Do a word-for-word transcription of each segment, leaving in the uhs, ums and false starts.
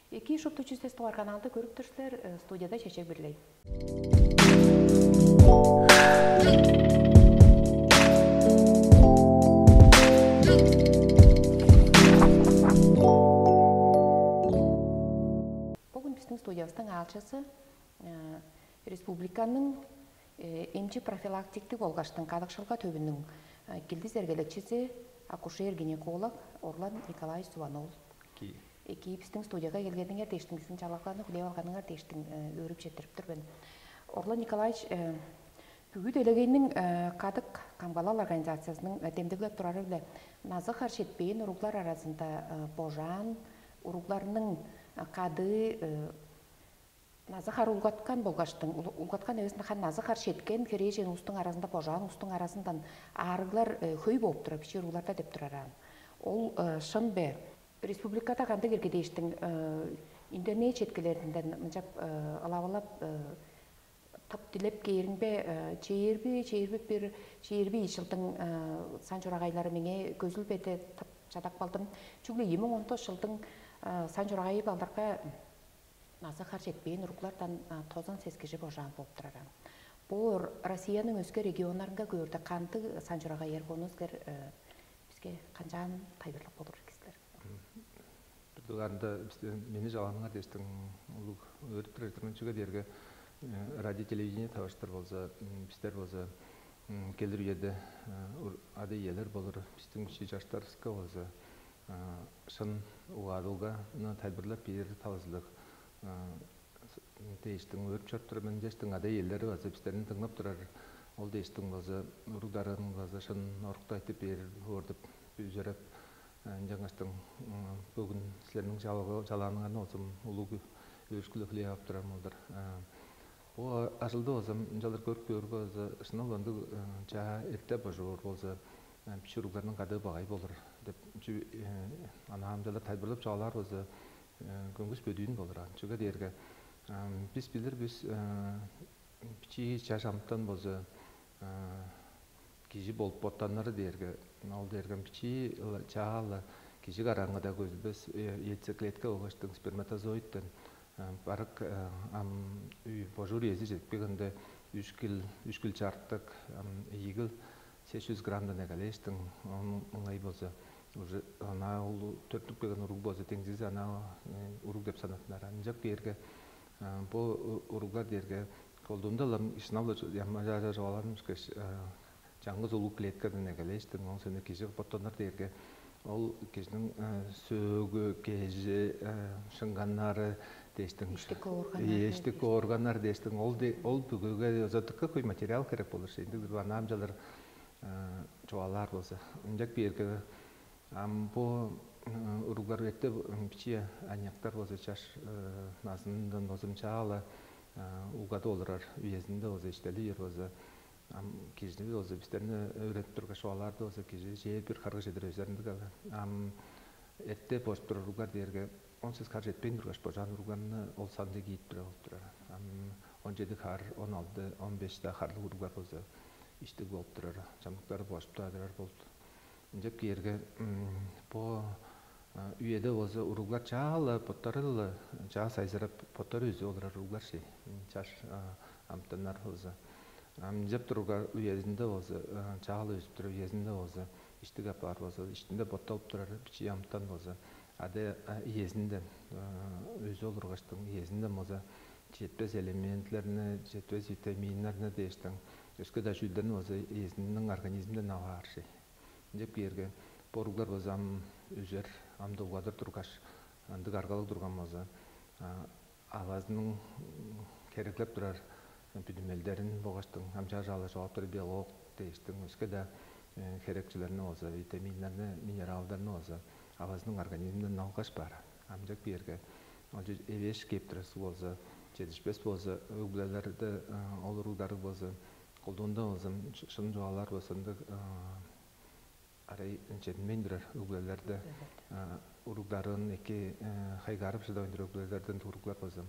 Эки шупту чүстес тугар каналды көрүп тур силер, э, студияда Чечек Бирлей. Бүгүн биздин студиябыздын аалчысы, э, республиканың, э, эмчи профилактиктик болгаштың кадыкшылга төвүнүң, э, килдис эргелекчиси, акушер-гинеколог Орлан Николаевич Суван-оол. Ки. Эки биздин студияга келгениңер дээштиң, биздин чалагларны хүлээп алганыңар дээштиң, э, өөрүп четтирип тур мен. Орлан Николаевич, э, бүгү делегейниң, э, кадык камгалал организациясының, э, демдеглеп турары-биле назы хар четпээн уруглар аразында, э, божаан уругларның, э, кадыы, э, назы хар улгаткан болгаштың, улгаткан эвесинде харын назы хар четкен херээжен улустуң аразында, божаан улустуң аразындан аарыглар, э, хөй бооп турар бичии уругларда деп турар аан. Ол, э, шын бе? Республикада кандыг ирги дээштиң, э, интернет четкилеринден мынчап, э, ылап-ылап, э, тып дилеп кээриңбе, э, чээрби, чээрби бир, чээрби ийи чылдың, э, сан чурагайлары меңээ көзүлбеди, тып чадап калдым. Чүгле ийи муң он тос чылдың, э, сан чурагайы балдарга назы хар четпээн уруглардан, а, тозан сес кижи божаан болуп турар аан. Бо Россияның өске регионнарынга көөрде кандыг сан чурагай эргонуңар, э, биске канчаан тайылбырлап болур силер? Бир дугаарында бисте мени чалааныңар дээштиң улуг өөрүп турар мен, чүге дээрге, э, радио, телевидение таваштыр болза, м, бистер болза, м, келир үеде, э, ур-, ада-иелер болур, бистиң бичии чаштарывыска болза, а, шын угаадылганы тайылбырлап бээр талазылыг, а, с-, дээштиң өөрүп чоруп турар мен, дээштиң ада-иелери база бистерни дыңнап турар. Ол дээштиң база уруг-дарыын база шын орукту айтып бээр боор деп үзереп, а, ынчангаштың, м, бөгүн силерниң чалгы-, чалааныңарны болза улуг өөрүшкү-биле хүлээп ап турарым ол-дур. А, бо ажылды болза ынчалдыр көрүп көөрге болза, шынап ындыг, э, чаа эрте божуур болза, э, бичии уругларның кадыы багай болур деп, чү-, э, анаа ынчалдыр тайылбырлап чугаалаар болза, э, көңгүс бөдүүн болур аан. Чүге дээрге, ам, бис билир бис, э, бичии чаш амытан болза, э, кижи болуп боттаныры дээрге, ол дээрге бичии-ла, чаа-ла кижи караңгыда көзүлбес, э, яйцеклетка болгаштың сперматозоидтен, э, барык, э, ам, үй, божуур үези чедип келгенде, үш кил, үш кил чартык, ам, ийи кил сес чүс граммдан эгелээштиң, оон ыңай болза, уже анаа улу төрүттүнүп келген уруг болза, деңзизи анаа, э, уруг деп санаттынар. Ынчап кээрге, э, бо у-, уруглар дээрге колдуунда-ла шынап-ла чу-, ямажаажа чугааларым ышкаш, э, чаңгыс улуг клеткадан эгелээштиң, оон соонда кижи боттаныр дээрге, ол кижиниң, э, сөөгү, кежи, э, шыңганнары дээштиң. Иштик органнар. Ийе, иштик органнар дээштиң. Ол де-, ол бүгүге озатыкка хөй материал херек болур шей. Ындыг бир ванаамчалар, э, чугаалаар болза. Ынчап кээрге, ам бо, э, уруглар эрте, м, бичии аныяктар болза, чаш, э, назынындан болза, чаа-ла, э, угады олурар үезинде болза, иштели бээр болза, ам кижини болза, бистерни өөредип тургаш, чугаалаарда болза, кижи чээр бир харга чедир өзеринниг ала. Ам эрте божуп турар уруглар дээрге, он сес хар четпейн тургаш, божаан уругларны ол санды киирип турар болуп турар. Ам он чеди хар, он алды, он беш-даа харлыг уруглар болза, иштиг болуп турар, чамдыктары божуп-даа турар болду. Ынчап кээрге, м, бо, а, үеде болза уруглар чаа-ла, боттары-ла чаа сайзырап, боттары өзүп олурар уруглар шей. М, чаш, а, амытаннар болза. Ам ынчап турган үезинде болза, а, чаа-ла өзүп турар үезинде болза, иштиг апаар болза, иштинде ботталып турар бичии амытан болза, ада, а, иезинден, а, өзүп олургаштың, иезинден болза четпес элементилерни, четпес витаминнерни дээштиң, өске-даа чүүлдерни болза иезиниң организминден ап аар шей. Ынчап кээрге, бо уруглар болза ам өзер, ам-даа угадыр тургаш, ындыг аргалыг турган болза, а, авазының, м, хереглеп турар бүдүмелдерин болгаштың, ам чаа-ла чугаалап турар белок дээштиң, өске-даа, э, херекчилерни болза, витаминнерни, минералдарны болза авазының организминден алгаш баар. Ынчап кээрге, ол чү-, эвээш кээп турар суг болза, четишпес болза, өг-бүлелерде, э, ол уругларыг болза, колдуунда болза, ш-, шын чугаалаар болза, ындыг, э, арай чединмейн турар өг-бүлелерде, а, уругларын эки, э, хайгаарып шыдавайн турар өг-бүлелерден уруглар болза,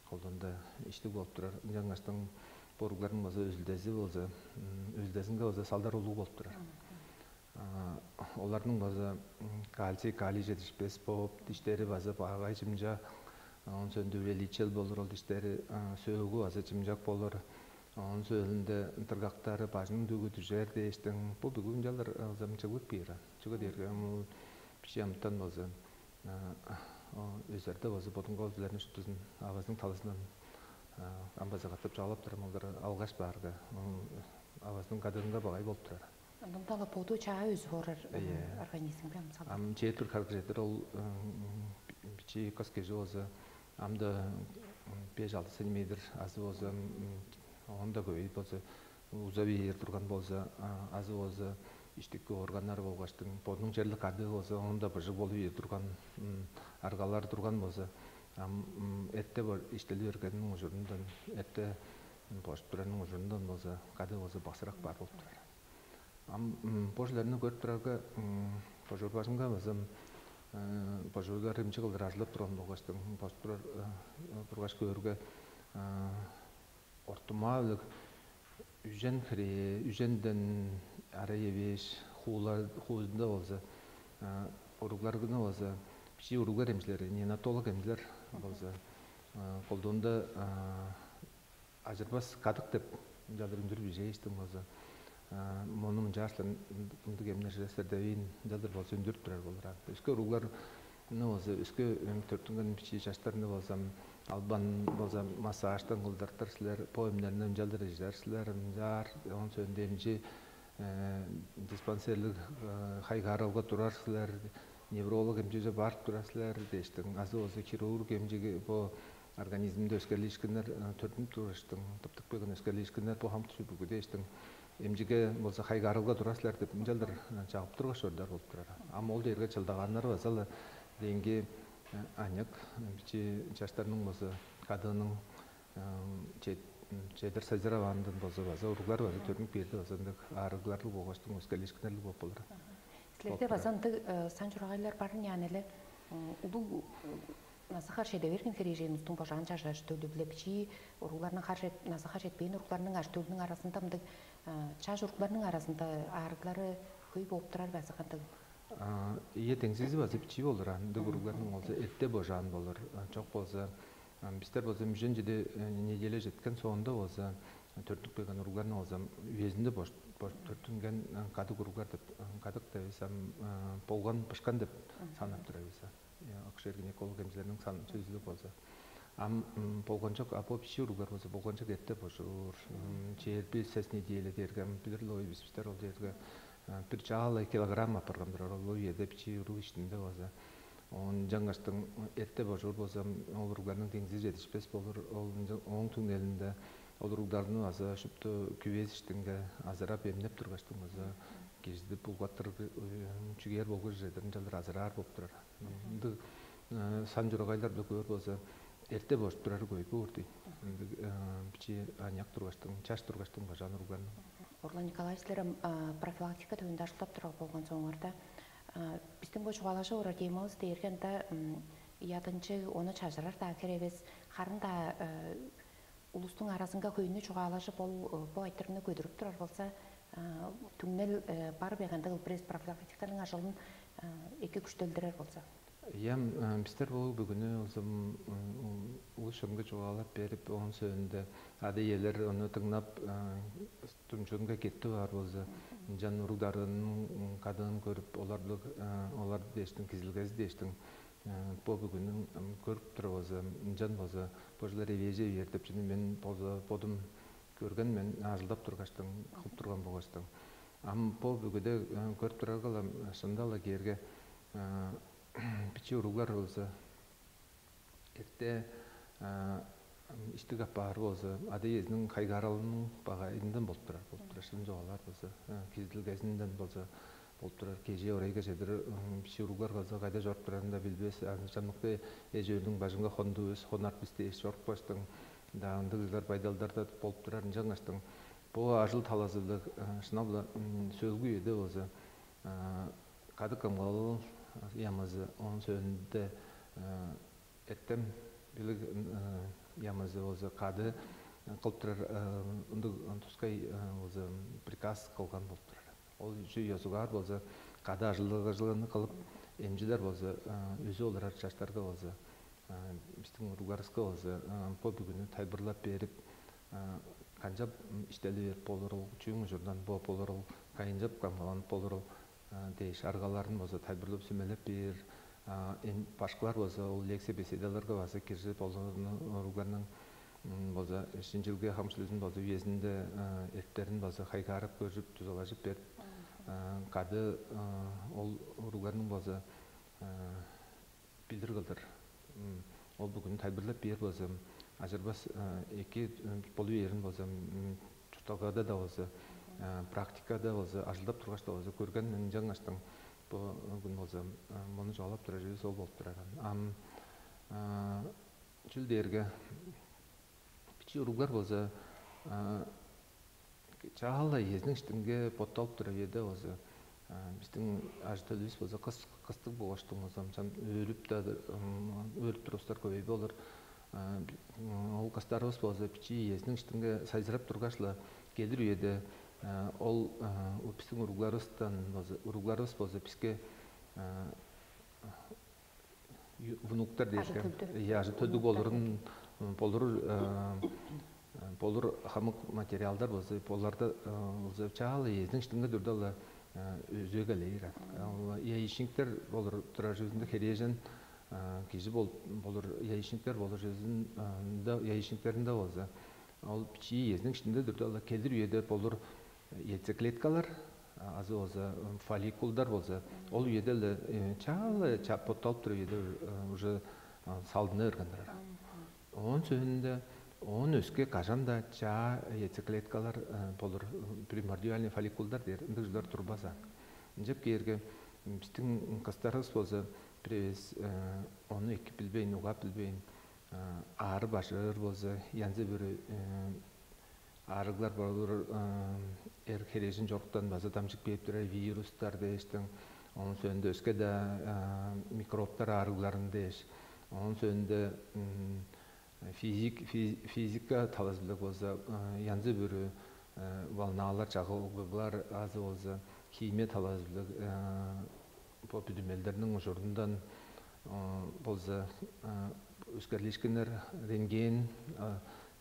колдуунда иштиг болуп турар. Ынчангаштың бо уругларның болза өзүлдези болза, м, өзүлдезинге болза салдар улуг болуп турар. А, оларның болза, м, кальций, калий четишпес бооп, диштери база багай чымча, Оон сөөлүндө үлелиичел болур ол диштери сөөгү база чымчак болур. Оон сөөлүндө дыргактары бажың дүгү дүжер дээштиң. Бу бүгү ынчалдыр ылзам чыглып кээр. Чүге дээрге ол бичии амытан болза өзерде болза бодуңга ол билерин шуптузун авазының талызынан ам база катап чугаалап турам, олар алгаш баарга авазының кадыынга багай болуп турар. Ындында-ла боду чаа өзүп орар организмге мисалда. Ам чеет бир харгыжедир ол бичии кыс кижи болза, амда беш алты сантиметр азы болза, оон да көй болза, уза бээр турган болза, азы болза иштики органнар болгаштың бодунуң черлик кадыы болза, оон да быжыг болуп ээр турган аргалар турган болза, ам эрте иштели бергениниң ужурундан, эрте божуп турарының ужурундан болза, кадыы болза баксырак бар болуп турар. Ам бо чүлерни көрүп турарга, божуурбажымга база божуурлар эмчи кылдыр ажылдап турган болгаштың, божуп турар тургаш көөрге, ортумаа-биле үжен хирээ, үженден арай эвээш, хуузунда болза, уругларны болза, бичии уруглар эмчилери, неонатолог эмчилер болза, колдуунда ажырбас кадык деп ынчалдыр үндүр бижээштиң болза, мону мынчааршлар, мындыг эмнер чүве силер девээн ынчалдыр болза үндүрүп турар болур. Өске уругларны болза, өске төрүттүнген бичии чаштарны болза, албан болза массажтан кылдыртыр силер, бо эмнерни ынчалдыр ижер силер, ынчаар оон сөөлүндө эмчи диспансерлиг хайгааралга турар силер, невролог эмчиже барып турар силер дээштиң, азы болза хирург эмчиге бо организмде өскерлиишкиннер төрүнүп тургаштың, тыптып келген өскерлиишкиннер бо хамык чүрбүгү дээштиң, эмчиге болза хайгаарылга турар силер деп ынчалдыр чагып тургаш чордар болуп турар. Ам ол дээрге чылдагааннар база-ла деңги аныяк бичии чаштарның болза кадыының чедир созреваандан болза база уруглар база төрүнүп кээрде база ындыг аарыгларлыг болгаштың өскерлиишкиннерлиг болуп болур. Силерде база ындыг сан чурагайлар бар ыйнаан эле. Улуг назы хар чеде берген херээжен улустуң божаан чажаш төлү-биле бичии уругларның хар назы хар четпээн уругларның ажы-төлүнүң аразында мындыг чаш уругларның аразында аарыглары хөй болуп турар база кандыг? Ийе, деңзизи база бичии болур, ындыг уругларның болза эрте божаан болур. Чок болза бистер болза мүжен чеде неделя четкен соонда болза төрүттүп келген уругларның болза үезинде төрүттүнген кадык уруглар деп, кадык деп эвес, ам болган бышкан деп санап турар бис. Акушер-гинеколог эмчилерниң сөзүлүг болза. Ам болганчок, а бо бичии уруглар болза болганчок эрте божуур. Чээрби сес неделя дээрге ам билир-ле бис бистер ол дээрге бир чаалай килограмм апарган турар ол үеде бичии уруг иштинде болза. Оон ынчангаштың эрте божуур болза, ол уругларның деңзи четишпес болур. Ол ооң түңнелинде ол уругларны база шупту күвес иштинге азырап эмнеп тургаштың база кижиди булгаттыр чүгээр болгу чүредир ынчалдыр азыраар болуп турар. Ындыг сан чурагайларда көөр болза, эрте божуп турары көй боор дий. Ындыг бичии аныяк тургаштың, чаш тургаштың божаан уругларның. Орлан Николаевич, силер профилактика төвүндө ажылдап турар болган соңуңарда, бистиң бо чугаалажып орар темавыс дээрге ында ядынчыг, ону чажырар-даа херевес, харын-даа улустуң аразынга хөйнү чугаалажып, ол бо айтырыгны көдүрүп турар болза, түңнел бар бе, кандыг кылып бир эвес профилактиканың ажылын эки күштелдирер болза? Ийе, ам бистер бо бүгүнү улус чонга чугаалап берип, оон сөөлүндө ада-иелер ону дыңнап, думчуунга кеттип аар болза, ынчан уруг-дарыының кадыын көрүп, оларлыг олар дээштиң, кизилгези дээштиң бо бүгүнүң көрүп турувуза, ынчан болза, бо чүлер эвээже бээр деп чүнү мен болза бодум көрген мен, ажылдап тургаштың, кылып турган болгаштың. Ам бо бүгүде көрүп турарга-ла, шынында-ла кээрге бичии уруглар болза, эрте иштик апаар болза, ада-иезиниң хайгааралының багайындан болуп турар, болуп турар, шын чугаалаар болза, кизилгезинден болза болуп турар. Кежээ орайга чедир бичии уруглар болза кайда чоруп турарын-даа билбес, чамдыкта эш-өөрүнүң бажынга хондувус, хонар бис дээш чорупкаштың, ындыг ызар байдалдарда болуп турар. Ынчангаштың бо ажыл талазы-биле шынап-ла сөөлгү үеде болза кадык камгалал ямызы, оон сөөлүнде эртем билиг ямызы болза кады кылып турар ындыг тускай болза приказ кылган болуп турар. Ол чүү ёзугаар болза кады ажылдыгыжылыны кылып, эмчилер болза өзү олурар чаштарга болза, бис Уругларывыска болза бо бүгүнү тайылбырлап берип, канчап иштели берип болурул, чүүң ужурдан бооп болурул, кайынчап камгаланып болурул дээш аргаларын болза тайылбырлап сүмелеп бээр. Башкылар болза ол лекция беседаларга база киржип, олорну уругларның болза шинчилге хамчылыызын болза үезинде эртерин болза хайгаарап көрүп, дузалажып берип, кады ол уругларның болза билдир кылдыр. Ол бүгүн тайылбырлап бээр болза, ажырбас эки болу бээрин болза, чуртталгада да болза, практикада болза, ажылдап тургаш да болза көрген, ынчангаштың бо күн болза мону чугаалап турар чүвевис ол болуп турар. Ам чүл дээрге, бичии уруглар болза чаала иезиниң иштинге ботталып турар үеде болза, биздиң ажы-төлүвүс болза кыс кыстыг болгаштың болза, ынчан өөрүп-даа өөрүп турустар көбей болур. Ол кыстарывыс болза бичии иезиниң иштинге сайзырап тургаш-ла келир үеде, ол биздиң уругларывыстан болза, уругларывыс болза биске внуктар дээрге, ажы-төлдүг болурун, болур болур хамык материалдар болза, оларда болза чаал эзиң иштинге турда-ла өзүп эгелээр. Яичниктер болур турар чүвезинде херээжен кижи болур, яичниктер болур чүвезинде, яичниктеринде болза, ол бичии эзиң иштинде турда-ла келир үеде болур яйцеклеткалар азы болза фолликулдар болза, ол үеде-ле чаалы чап ботталып тур үеде уже салдына берген турар. Оон сөөлүнде оон өске кажан-даа чаа яйцеклеткалар болур, примордиальный фолликулдар дээр ындыг чүлер турбаза. Ынчап кээрге биздиң кыстарывыс болза бир эвес ону эки билбейн, угап билбейн, аарып ажырар болза, янзы-бүрү аарыглар болур, эр херээжен чоруктан база дамчып кээп турар вирустар дээштиң, оон сөөлүнде өске-даа микробтар аарыгларын дээш, оон сөөлүнде физик, физика талазы-биле болза янзы-бүрү волналар, чагылгыглар азы болза химия талазы-биле бо бүдүмелдерниң ужурундан болза өскерлиишкиннер, рентген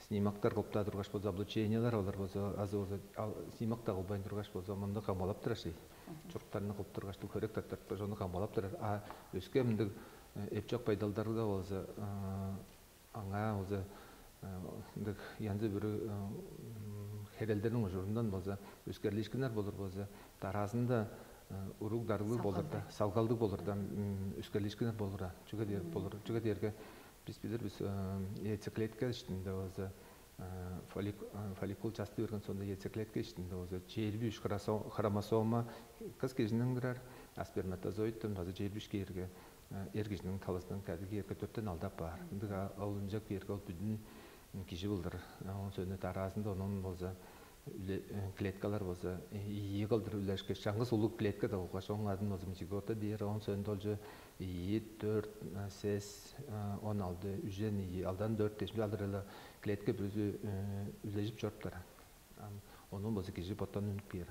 снимоктар кылып-даа тургаш болза, облучениялар олар болза азы болза снимок-даа кылбайн тургаш болза, мында камгалап турар шей. Чуруктарны кылып тургаш, хөрек тартып турар, ону камгалап турар. А өске мындыг эпчок байдалдарга болза, аңаа болза ындыг янзы-бүрү херелдерниң ужурундан болза өскерлиишкиннер болур болза, дараазында уруг-дарыглыг болурда, салгалдыг болурда өскерлиишкиннер болура. Чүге дээр болур? Чүге дээрге бис билир бис, яйцеклетка иштинде болза фолликул часты берген соонда яйцеклетка иштинде болза чээрби үч хромосома кыс кижиниң турар, а сперматозоидтен база чээрби үч кээрге эр кижиниң талазындан кадыг кээрге дөрттен алды апаар. Ындыг ол ынчап кээрге ол бүдүн кижи кылдыр. Оон сөөлүнде дараазында ону болза клеткалар болза ийи кылдыр үлешкеш, чаңгыс улуг клетка деп болгаш, ооң адын болза зигота дээр. Оон сөөлүнде олче ийи, дөрт, сес, он алды, үжен ийи, алдан дөрт дээш, ынчалдыр эле клетка бүрүзү үлежип чоруптар. Ам ону болза кижи боттан үнүп кээр.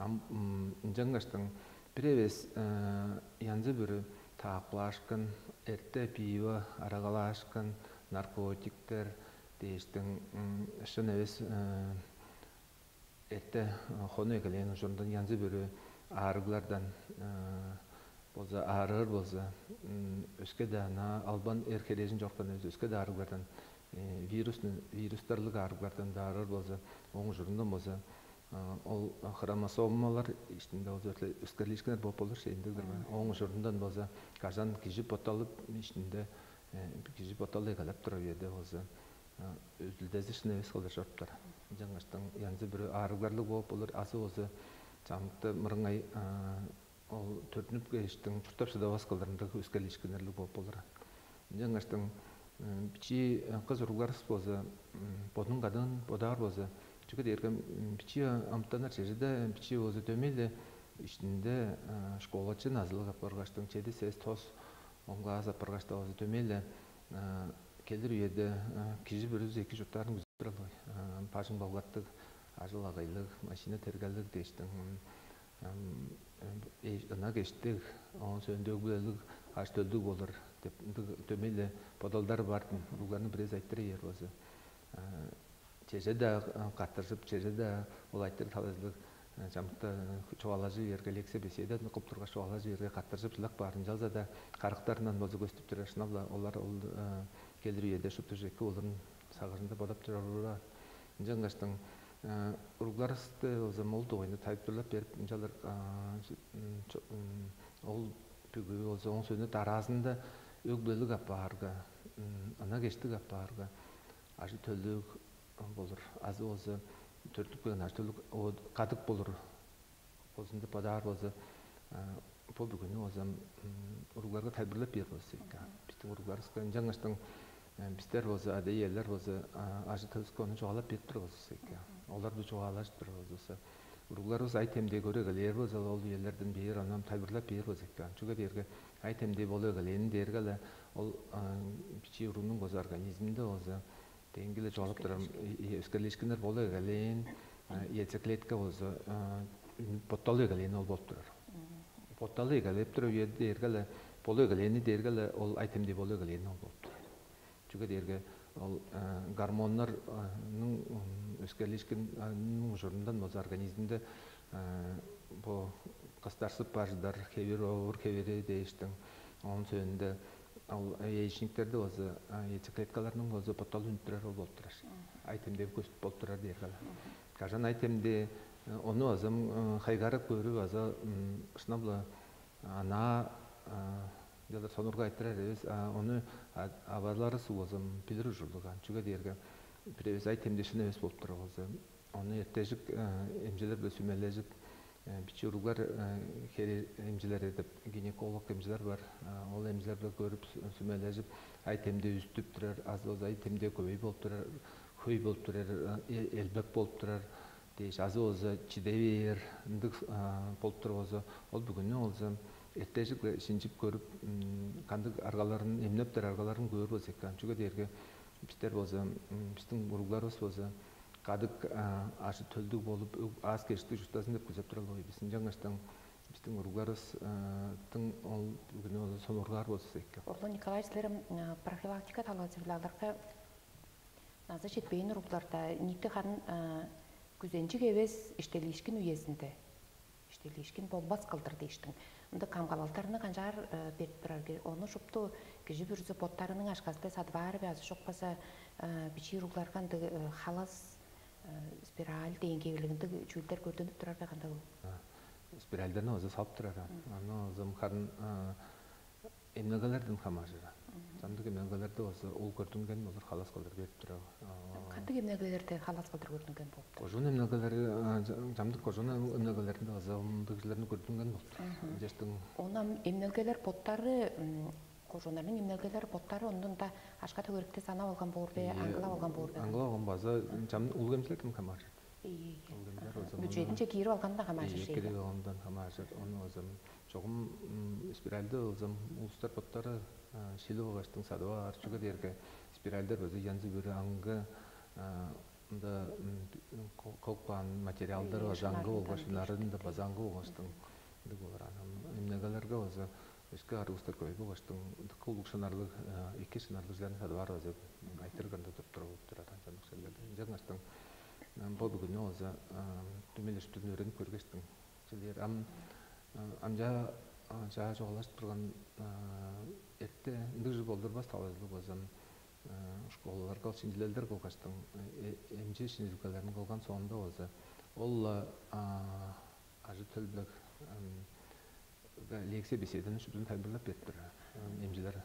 Ам ынчангаштың бир эвес янзы-бүрү таакпылаашкын, эрте пиво арагалаашкын, наркотиктер дээштиң, шын эвес эрте хону эгелээн ужурундан янзы-бүрү аарыглардан болза, аарыыр болза, өске-даа ынаа албан эр херээжен чоруктан эвес, өске-даа аарыглардан, вирустарлыг аарыглардан-даа аарыыр болза, ооң ужурундан болза, ол хромосомалар иштинде болза өскерлиишкиннер болуп болур шей, ындыг-дыр бе? Ооң ужурундан болза, кажан кижи ботталып иштинде, кижи ботталып эгелеп турар үеде болза, үзүлдези шын эвес кылдыр чоруптар. Ынчангаштың янзы-бүрү аарыгларлыг болуп болур, азы болза чамдыкта мырыңай ол төрүттүнүп кээштиң чурттап шыдавас кылдыр ындыг өскерлиишкиннерлиг болуп болур. Ынчангаштың бичии кыс уругларывыс болза, бодунуң кадыын бодаар болза, чүге дээрге бичии амытаннар чеже-даа бичии болза, дөмей-ле иштинде школачы назылыг апаргаштың, чеди, сес, тос он класс апаргаш-даа болза, дөмей-ле келир үеде кижи бүрүзү эки чурттаарын күзеп турар болгай. Бажың болгаттыг, ажыл-агыйлыг, машина тергелиг дээштиң, ынак эштиг, оон сөндүг-билелиг, аш-төлдүг болур. деп ындыг дөмей-ле бодалдары бар. Уругларның бирээзи айтырар болза, чеже-даа каттыржып, чеже-даа ол айтырыг талазылыг чамдыкта чугаалажы берге, лекция беседа кылып тургаш, чугаалажы берге каттыржып чылак баар. Ынчалза-даа карактарындан болза көстүп турар шынап-ла олар ол келир үеде шупту эки болурун сагыжында бодап турар. Ынчангаштың уругларывысты болза ол дугайында тайылбырлап берип, ынчалыр ол бүгү болза оң сөөнү дараазында өг-бүлелиг апаарга, ынак эштиг апаарга, ажы-төлүг болур, азы болза төрүттүп келген ажы-төлүг кадык болур болзун деп бодаар болза, бо бүгүнү болза уругларга тайылбырлап бээр болза эки. Биздин уругларыбызга ынчангаштың бистер болза, ада-иелер болза, ажы-төлүвүскө ону чугаалап берип турар болза эки. Олар бир чугаалажып турар болза, уругларывыс ай-темдээ көрүп эгелээр болза, ол үелерден бээр ону тайылбырлап бээр болза эки. Чүге дээрге ай-темдээ болуп эгелээн дээрге-ле ол бичии уруунуң болза организминде болза деңгиле чугаалап турар өскерлиишкиннер болуп эгелээн, яйцеклетка болза ботталы эгелээн ол болуп турар. Ботталы эгелеп турар үе дээрге-ле, болуп эгелээни дээрге-ле ол ай-темдээ болуп эгелээни ол болуп турар. Чүге дээрге ол гормоннарның өскерлиишкинниң ужурундан болза организмде бо кыстарсып бар чыдар хевир, овур хевири дээштиң, оон сөөнүнде ол яичниктерде болза яйцеклеткаларның болза ботталы үнүп турар ол болуп турар. Ай-темдээ көстүп болуп турар дээрге-ле. Кажан ай-темдээ ону база хайгарып көрүп, база шынап-ла анаа ынчалдыр сонургай айтырар эвес, ону авалары сугузун билир ужурлуг. Чүге дээрге бир эвес ай-темдээ шын эвес болуп турар болза, ону эртежик эмчилер-биле сүмележип, бичии уруглар эмчилери деп гинеколог эмчилер бар. Ол эмчилер-биле көрүп, сүмележип, ай-темдээ үстүп турар, азы болза ай-темдээ көй болуп турар, хөй болуп турар, элбек болуп турар дээш, азы болза чиде бээр ындыг болуп турар болза, ол бүгүнү болза эртежик-ле шинчип көрүп, кандыг аргаларын, эмнептер аргаларын көөр болза эки. Чүге дээрге бистер болза, биздин уругларывыс болза кадык ажы-төлдүг болуп, аас-кежиктиг чурттазын деп күзеп турар болгай бис. Ынчангаштан биздин уругларывыстың ол бүгүнү болза сонургаар болза эки. Орлон Николаевич, силер профилактика талазы-биле аларга назы четпээн уругларда ниити харын күзенчиг эвес иштелиишкин үезинде, иштелиишкин болбас кылдыр дээштиң. Ындыг камгалалдарны канчаар берип турар? Ону шупту кижи бүрүзү боттарының акшазында садып аар бе, азы чок база бичии уругларга ындыг халас, спираль дээн кевирлиг ындыг чүүлдер көрдүнүп турар бе, кандай ол? Спиральдерни база салып турар. Аны база харын эмнелгелерден хамааржыр. Чамдык эмнелгелерде болза ол көрдүнген болур, халас кылдыр берип турар. Кандыг эмнелгелерде халас кылдыр көрдүнген болуптур? Кожуун эмнелгелери, чамдык кожуун эмнелгелеринде болза ындыгларны көрдүнген болуптур. Ынчаштың Онам эмнелгелер боттары, кожууннарның эмнелгелери боттары ондунда ашка төгөрүктү санап алган боор бе, аңгылап алган боор бе? Аңгылап алган база чам улуг эмнелерден хамааржыр. Ийе, ийе. Ол эмнелер болза Бюджетинче кирип алгандан хамааржыр. Кирип алгандан хамааржыр. Ону болза чогум спиральды болза улустар боттары шилип алгаштың садып аар. Чүге дээрге спиральдар база янзы бүрү аңгы мында кылып каан материалдар база аңгы болгаш, ынарын да база аңгы болгаштың ындыг болар. Анан эмнелгелерге база өске арыгыстар көй болгаштың ындыкы улуг шынарлыг, эки шынарлыг чүлерни садып аар база айтырганда туруп туруп болуп турар, анчан уксайларда. Ынчангаштың бо бүгүнү база дөмей-ле шуптузун өөренип көргештиң. Чилер ам амчаа чаа чугаалашып турган эрте ындыг чүл болдурбас талазылыг болза, школаларга ол шинчилелдер кылгаштың, эмчи шинчилгелерин кылган соонда болза, ол ажы-төлдүг лекция беседаны шуптузун тайылбырлап берип турар эмчилер.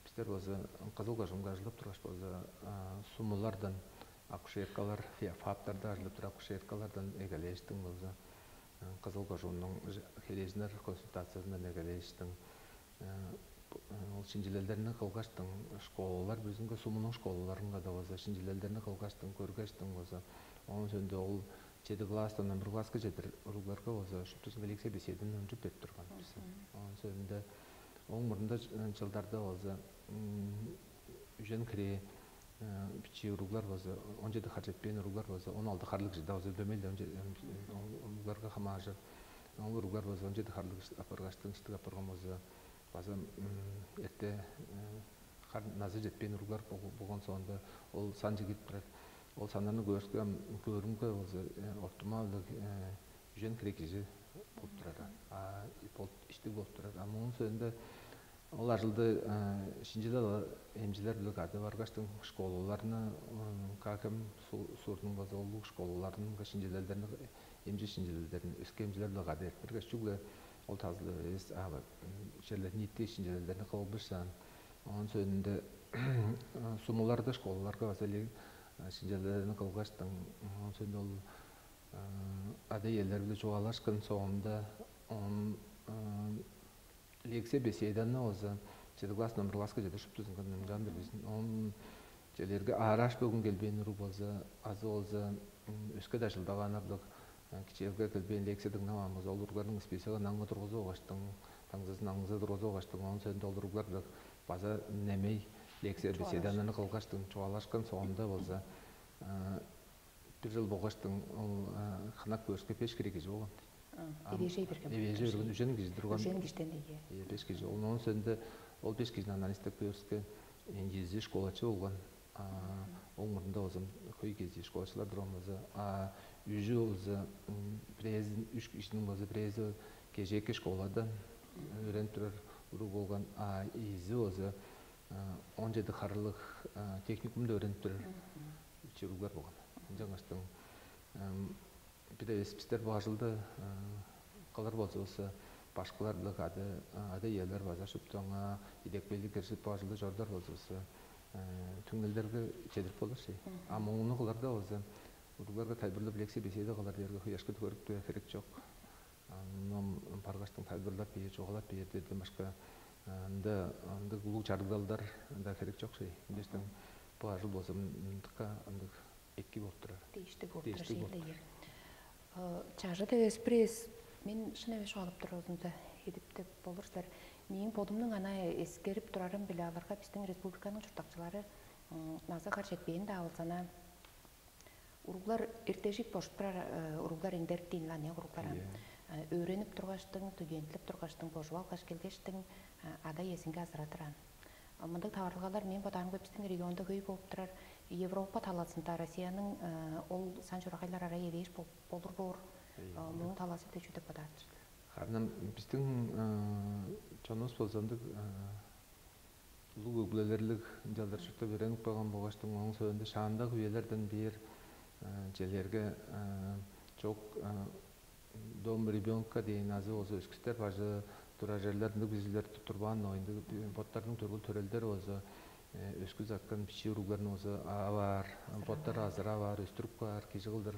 Бистер болза Кызыл кожуунга ажылдап тургаш болза, сумулардан акушеркалар, фаптарда ажылдап турар акушеркалардан эгелээштиң болза, Кызыл кожууннуң херээженнер консультациязындан эгелээштиң, ол шинчилелдерни кылгаштың, школалар, бизинге сумунуң школаларынга да болза шинчилелдерни кылгаштың, көргештиң болза, оон сөндө ол чеди класстан он бир класска чедир уругларга болза шуптузунга лекция беседаны унчуп берип турган бис. Оон сөндө ооң мурнунда чылдарда болза үжен хире бичии уруглар болза, он чеди хар четпээн уруглар болза, он алты харлыг кижи-даа болза, дөмей-ле уругларга хамааржыр. Ол уруглар болза он чеди харлыг апаргаштың, иштик апарган болза, база эрте хар назы жетпээн уруглар болгон соонда ол сан чигип турар. Ол саннарны көөрүнге болза ортумаалыг үжен хире кижи болуп турар. А болуп иштиг болуп турар. А муун соонда ол ажылды шинчилел эмчилер биле кады баргаштың школаларны как эм суурдуң база улуг школаларынга шинчилелдерни эмчи шинчилелдерин өске эмчилер биле кады эртпиргеш чүгле ол тазылы эвес черле ниитти шинчилелдерни кылбышаан. Онун сөөнүндө сумуларда школаларга база эле шинчилелдерни кылгаштың. Онун сөөнүндө ол ада иелер биле чугаалашкан соонда он лекция беседаны болза чеди класс номер класска чеде шуптузунга номчаан-дыр бизин. Он челерге аарааш бөгүн келбээн уруг болза азы болза өске-даа чылдагааннарлыг кичээлге келбээн лекция дыңнаваан болза ол уругларның списогун аңгы тургузуп алгаштың, таңзызын аңгыза тургузуп алгаштың, оон соонда ол уруглар база немей лекция беседаларны кылгаштың чугаалашкан соонда болза бир жыл болгаштың ол хынак көөрүскө беш кире кижи болган. Эвежей берген. Эвежей берген үжен кижи турган. Үжен киштен деге. Беш кижи. Онун сөндө ол беш кижини анализдеп көөрүскө ийизи школачы болган. Ол мурнунда болза хөй кези школачылар турган болза, а үжү болза бирээзи үч кижиниң болза бирээзи кежээки школада өөренип турар уруг болган, а ийизи болза он жети харлык техникумда өөренип турар чыруглар болган. Ынчангаштың бир эвес бистер бо ажылды кылыр болзувусса, башкылар-биле кады ада-иелер база шуптуңа идепкейлиг киржип бо ажылды чорудар болзувусса, түңнелдерге чедирип болур шей. А муңну кыларда болза, уругларга тайылбырлап лекция беседа кылар дээрге хыяшкы көрүп херек чок. Ном баргаштың тайылбырлап бээр, чугаалап бээр деден башка ында ындыг улуг чарыгдалдар ында херек чок шей. Ынчаштан бо ажыл болза мындыкка ындыг эки болуп турар. Дээшти болуп турар. Дээшти болуп турар. Чажыт эвес бир эвес мен шын эвес чугаалап турарыңызда эдип деп болур силер. Мээң бодумнуң ана эскерип турарым биле аларга биздин республиканын чурттакчылары наза кар жетпээн-даа болзана уруглар эртежик бошуп турар уруглар эңдерип дейн аныяк уруглар өөренип тургаштың, студентлеп тургаштың, божуп алгаш келгештиң ада иезинге азыратыран. Мындыг таварылгалар мен бодаарымга биздин региондо хөй болуп турар. Европа талазында Россияның ол сан чурагайлар арай эвээш болур боор. Муң талазы деп чүү деп бодаар силер? Харын биздин чонувус болза ындыг улуг өгбелерлиг ынчалдыр чурттап өөренип калган болгаштың, ооң соонда шаандагы үелерден бээр челерге чок дом ребенка дээн азы болза өскүстер бажы турар черлер ындыг кижилер турбаан но ындыг боттарының төргүл төрелдери болза өскүс арткан бичии уругларны болза ап аар, боттары азырап аар, өстүрүп каар кижи кылдыр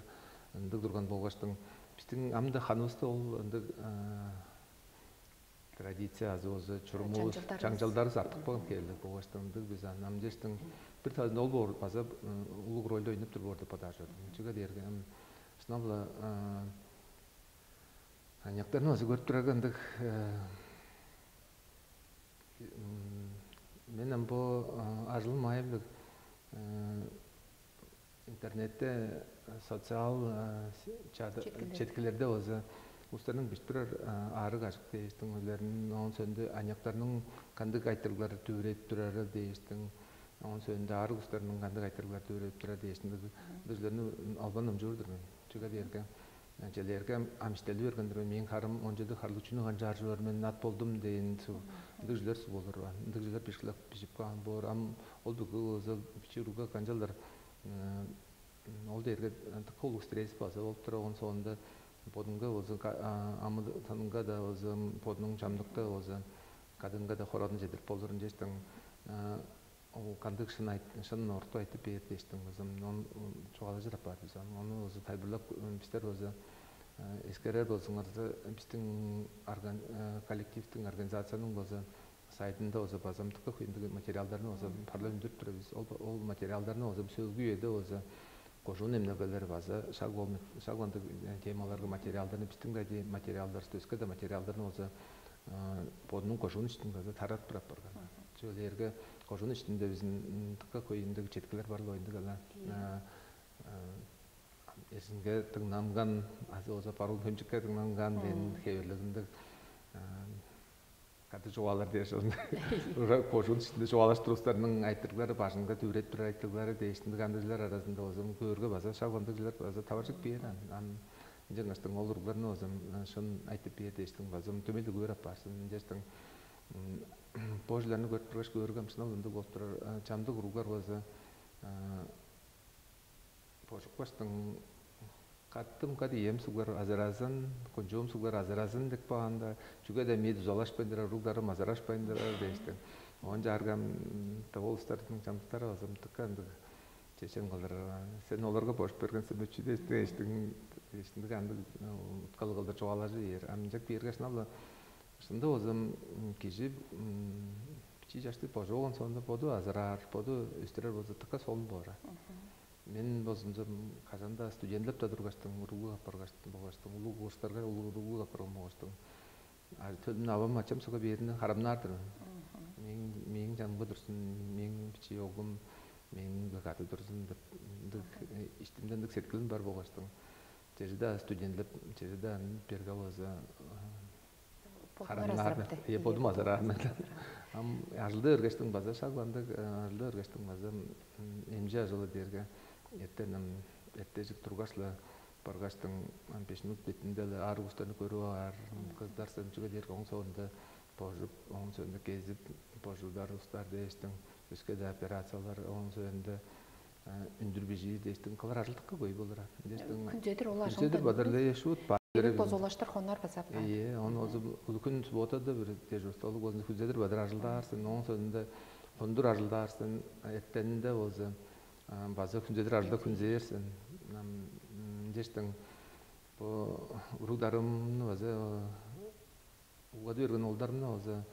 ындыг турган болгаштың, биздин ам да ханывыста ол ындыг традиция азы болза чурумувус, чаңчылдарывыс артып калган хевирлиг болгаштың ындыг бис ам дээштиң бир талазында ол боор база улуг рольду ойноп тур боор деп бодаар чордум. Чүге дээрге ам шынап-ла аныяктарны база көрүп турарга ындыг мен ам бо ажылым аайы-биле интернетте социал четкилерде болза улустарның бижип турар аарыг-ажык дээштиң үлерин, оон сөндө аныяктарның кандыг айтырыглар дүвүредип турары дээштиң, оон сөндө аарыг улустарның кандыг айтырыглар дүвүредип турары дээштиң ындыг үлерни албан номчуур-дур мен. Чүге дээрге челээрге ам иштели берген-дир мен. Мээң харым он чеди харлыг чүнү канчаар чүвер мен нат болдум дээн суг. Ындыг чүлер суг болур. Ындыг чүлер бишкилеп бижип каан боор. Ам ол бүгү ызыл бичи уругга канчалдыр ол дээрге дыка улуг стресс база болуп тур. Оон соонда бодунга болза амыдынга да болза бодунуң чамдыкта болза кадынга да хорадын чедирип болур ынчештиң ол кандыг шын шын орту айтып бээр дээштиң болза ону чугаалажыр апаар бис. Ону болза тайылбырлап бистер болза эскерер болзуңарза биздин коллективдин организацияның болза сайтында болза база ындыгы материалдарны болза парлап үндүрүп турабыз. Ол ол материалдарны болза сөөлгү үеде болза кожуун эмнелгелери база шаг шаг ындыг темаларга материалдарны биздин материалдарыбызды өске да материалдарны болза бодунуң кожуун иштин база таратып турап барган. Чүге дээрге кожуун иштинде биздин ындыгы хөй ындыг четкилер бар ындыгала. Эзинге дыңнанган азы болза баруун хемчикке дыңнанган дээн хевирлиг ындыг кады чугаалар дээш, уже кожуун ишинде чугаалаш турустарның айтырыглары, бажынга дүвүреп турар айтырыглары дээштиндиг андыглар аразында болза көөрге база шак ындыглар база таваржык бээр. Ам ынчангаштың ол уругларны болза шын айтып бээр дээштиң база төмелдиг көөр апаарсын. Ынчаштың божуларны көрүп тургаш көөрге шынап ындыг болуп турар. Чамдык уруглар болза божукпаштың каттым кады ием суглар азыразын, кончуум суглар азыразын деп каанда, чүге-даа мии дузалашпайн турар, уругларым азырашпайн турар дээштиң. Оон чааргам ол улустардың чамдыктары база мындыкка ындыг чечен кылдыр. Сен оларга божуп берген сен бе чү дээштиң, эштиң ындыг андыг уткалыг кылдыр чугаалажы бээр. Ам ынчак биергеш ынал ышында болза кижи бичии чашты божуп болгон соонда боду азыраар, боду өстүрер болза тыка солун боор. Мен болзумза кажан-даа студентлеп-даа тургаштың, уруглуг апаргаштың болгаштың, улуг курстарга улуг уруглуг апарган болгаштың, төлүмнү авам ачам суга бээринден харамнаар-дыр мен. Мээң мээң чанымга турзун, мээң бичии оглум мээң кады турзун деп ындыг иштимде ындыг сеткилим бар болгаштың, чеже-даа студентлеп, чеже-даа берге болза Хараңнаар. Е бодум азараар мен. Ам ажылда өргештиң база шагландык, ажылда өргештиң база эмчи ажылы дээрге эртен ам эртежик тургаш-ла баргаштың беш минут бетинде-ле аар уустарны көрүп аар, кыздар сен чүге дээрге оң соонда божуп, оң соонда кезип, божуудар устар дээштиң өске-даа операциялар оң соонда үндүр бижиир дээштиң кылар ажылдыкка көй болур. Дээштиң Күнзедир ол Күнзедир ажылдың бадарлы шуут бар. Керек бозулаштыр хонар базап. Ие, он озу улукун субботада бир дежурстволук болзун хүзедир бадар ажылдаарсын, оң соонда хондур ажылдаарсын, эртенинде болза база хүнзедир ажылда хүнзээрсин. Дээштиң бу уруг дарымны база угады берген олдарымны база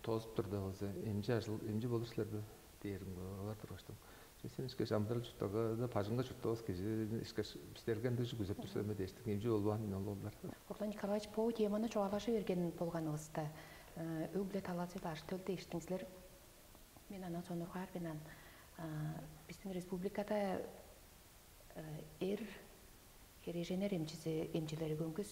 тоозуп турда база эмчи ажыл эмчи болур силер бе дээрим олар тургаштым. Сен ишкеш амдырал чурттага бажыңга чурттавас кижи ишкеш бистерге ындыг күзеп турса эме дээштик эмчи болбаан мен ол олдар. Курдан Николаевич, бо теманы чугаалажы берген болганывыста өг-бүле талазы баш төл дээштиң силер. Мен анан сонургаар мен ан биздин республикада эр херээженнер эмчизи эмчилери көңгүс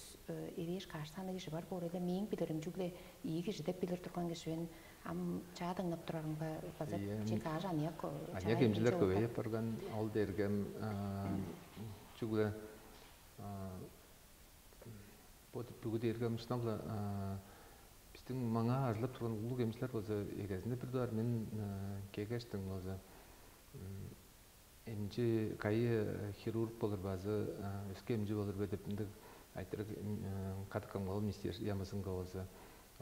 эвээш каш саны кижи бар боор эле мээң билирим чүгле ийи кижи деп билир турган кижи мен. Ам чаа дыңнап турарымга база чек аажы аныяк аныяк эмчилер көбейип барган ол дергем чүгле бо бүгү дээрге мыштан-ла биздин маңаа ажылдап турган улуг эмчилер болза эгезинде бир дугаар мен кегештиң болза эмчи кайы хирург болур базы өске эмчи болур бе деп ындыг айтырыг кадык камгалал министерствоямызынга болза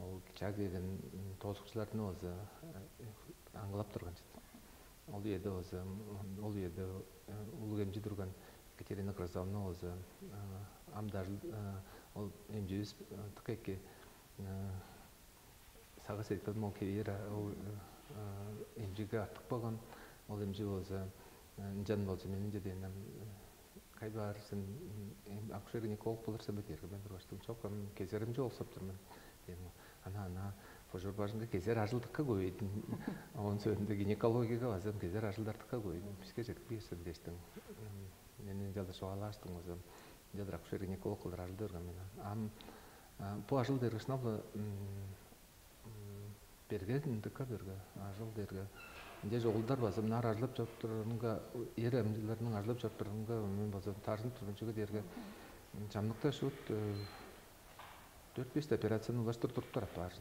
ол чаг киирген тоозукчуларны болза аңгылап турган чыт. Ол үеде болза ол үеде улуг эмчи турган Екатерина Грозовна болза ам дажыл ол эмчибис тыка эки сагыш эриктен ол кээр ол эмчиге артык болган ол эмчи болза ынчан болза мен ынча дээн кай баар сен акушер гинеколог болур сен бе дээрге мен тургаштым чок ам кезеримче оксап тур мен дээн ана ана божур бажыңга кезер ажылдыкка көбөйдүн оон сөөлүндө гинекологияга базам кезер ажылдардыкка көбөйдүн биске жетип киирсен дээштиң мен ынчалдыр чугаалааштым болза ынчалдыр акушер гинеколог кылдыр ажылдап берген мен ам бу ажыл дээрге шынап-ла берге ындыкка берге ажыл дээрге ынча чогулдар база мынаар ажылдап чоруп турарынга эр амчыларның ажылдап чоруп турарынга мен база таарзынып турган чүге дээрге чамдыкта шут төрт беш операцияны улаштыр туруптар апаар.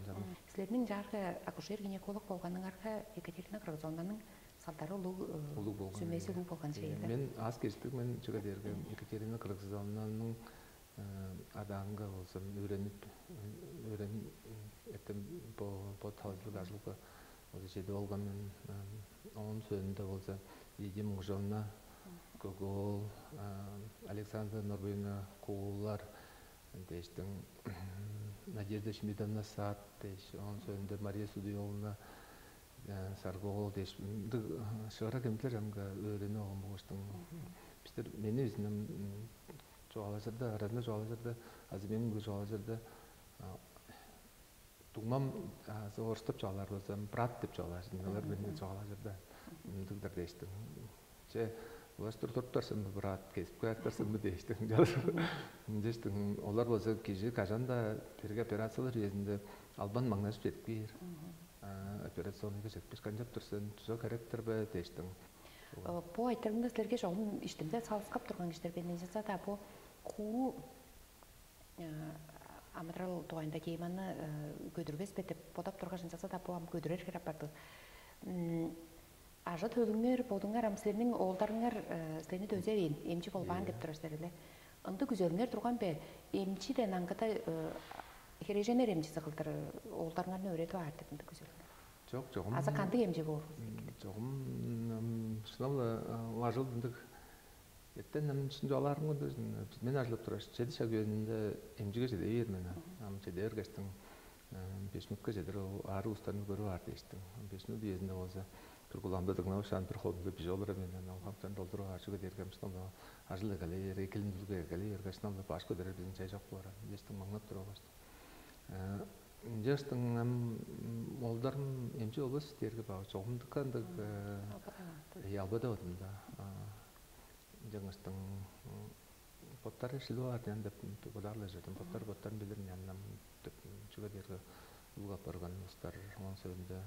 Силерниң чаарга акушер гинеколог болганыңарга Екатерина Кыргызовнаның салдары улуг улуг болган сүмеси улуг болган шейлер. Мен аз кештиг мен чүге дээрге Екатерина Кыргызовнаның адаанга болза өөренип өөрен эртем бо талажылыг ажылга болза чеде болган мен оон сөөнүндө болза Лидия Муңгужовна Көк-оол, Александра Норбуевна Куулар дээштиң Надежда Шмидовна Саат дээш, оон сөөнүндө Мария Судуевна Саргоол дээш, мындыг шыгара кемдилер амга өөренип алган болгаштың бистер мени өзүнүм чугаалажырда, аразында чугаалажырда, азы мээң бир чугаалажырда дуңмам азы орустап чугаалаар болзам, брат деп чугаалаар. Олар мени чугаалажырда мындыгдар дээштиң. Че улаштыр туруптар сен бе, брат, кезип каартар сен бе дээштиң. Дээштиң олар болза кижи кажан-даа бирги операциялар үезинде албан маңнажып чедип кээр. Операционныйга жетпиш канчап тур сен, чуза керектир бе дээштиң. Бу айтырыгны силерге чогум иштимде салыскап турган кижилер бен ынчалза-даа бу куу амыдырал дугайында теманы көдүрбес бе деп бодап тургаш, ынчалза-даа бу ам көдүрер хире апарды. Ажы төлүңер, бодуңар ам силерниң оолдарыңар силерни дөзевээн, эмчи болбаан деп турар силер эле. Ындыг күзелиңер турган бе? Эмчиден аңгыда херээженнер эмчизи кылдыр оолдарыңарны өөредип аар деп ындыг күзелиңер? Чок, чогум. Азы кандыг эмчи боор? Чогум шынап-ла ажыл ындыг. Эртен ам шын чугаалаарымга, мен ажылдап тургаш, чеди шак үезинде эмчиге чеде бээр мен. Ам чеде бергештиң, беш мүнүтке чедир ол аарыг улустарны көрүп аар дээштиң. Беш мүнүт үезинде болза, бир куламда дыңнавышаан, бир холумда бижип олура мен, ол хамчан долдуруп аар, чүге дээрге ам шынап-ла ажыл эгелей бээр, экилиндилге эгелей бергеш, шынап-ла баш көдерер безин чай чок боор. Дээштиң маңнап туруп алгаш. Ынчаштың ам олдарым эмчи болбас дээрге баа чогумдукка ындыг албадавадым да. Ынчангыштың боттары шилип аар диян деп бодаарлажырдым. Боттары боттарын билир няннам деп, чүге дээрге улуг апарган улустар, оон соонда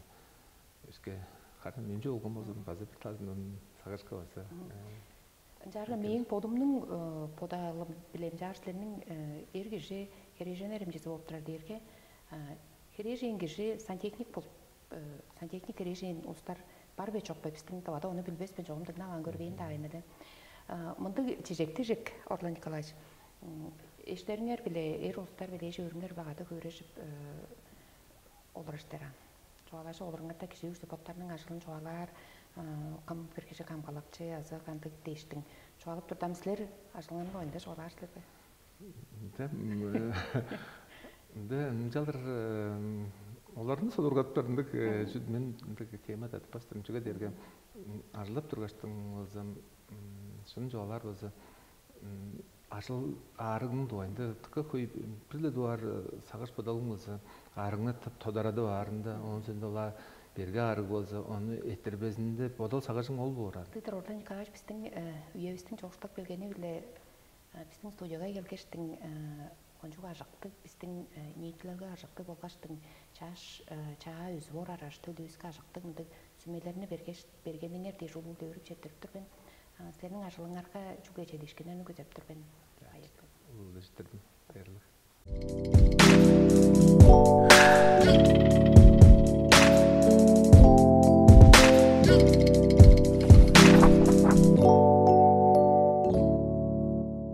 өске харын эмчи болгон болзун, база бир талдын сагышка база. Ынчаарга мээң бодумнуң бодаалым билем чаар силерниң эр кижи херээжен эремчизи болуп турар дээрге, херээжен кижи сантехник болуп, сантехник херээжен улустар бар бе чок бе, биздин тавада ону билбес мен, чогум дыңнаваан көрбээн-даа эме да. Мындыг чижектижик, Орлан Николаевич, эштериңер биле, эр улустар биле эш өөрүңер багада хөөрежип олур эштер аан. Чугаалажы олуруңарда кижи бүрүзү боттарының ажылын чугаалаар, кым бир кижи камгалакчы азы кандыг дээштиң чугаалап турдам, силер ажылыңарның оюнда чугаалаар силер бе? Ынча ынчалыр оларны содургаттар ындыг мен ындыг тема татпастырым, чүге дээрге ажылдап тургаштың болзам, шын чугаалаар болза, ажыл аарыгның дугайында дыка хөй, бир-ле дугаар сагыш бодалың болза, аарыгны тодарадып аарында, оон соонда ылаа берге аарыг болза, ону эттирбезинде бодал сагыжың ол боор аан. Дыдыр Орлан Николаевич, биздин үевистиң чоокшулап келгени-биле биздин студияга келгештиң кончуг ажыктыг, биздин ниитилелге ажыктыг болгаштың чаш чаа өзүп орар ажы төлүвүскө ажыктыг мындыг сүмелерни бергеш бергениңер дээш улуу-биле өөрүп четтирип тур мен. Силерниң ажылыңарга чүгле чедиишкиннерни күзеп тур мен. Улуу-биле четтирдим.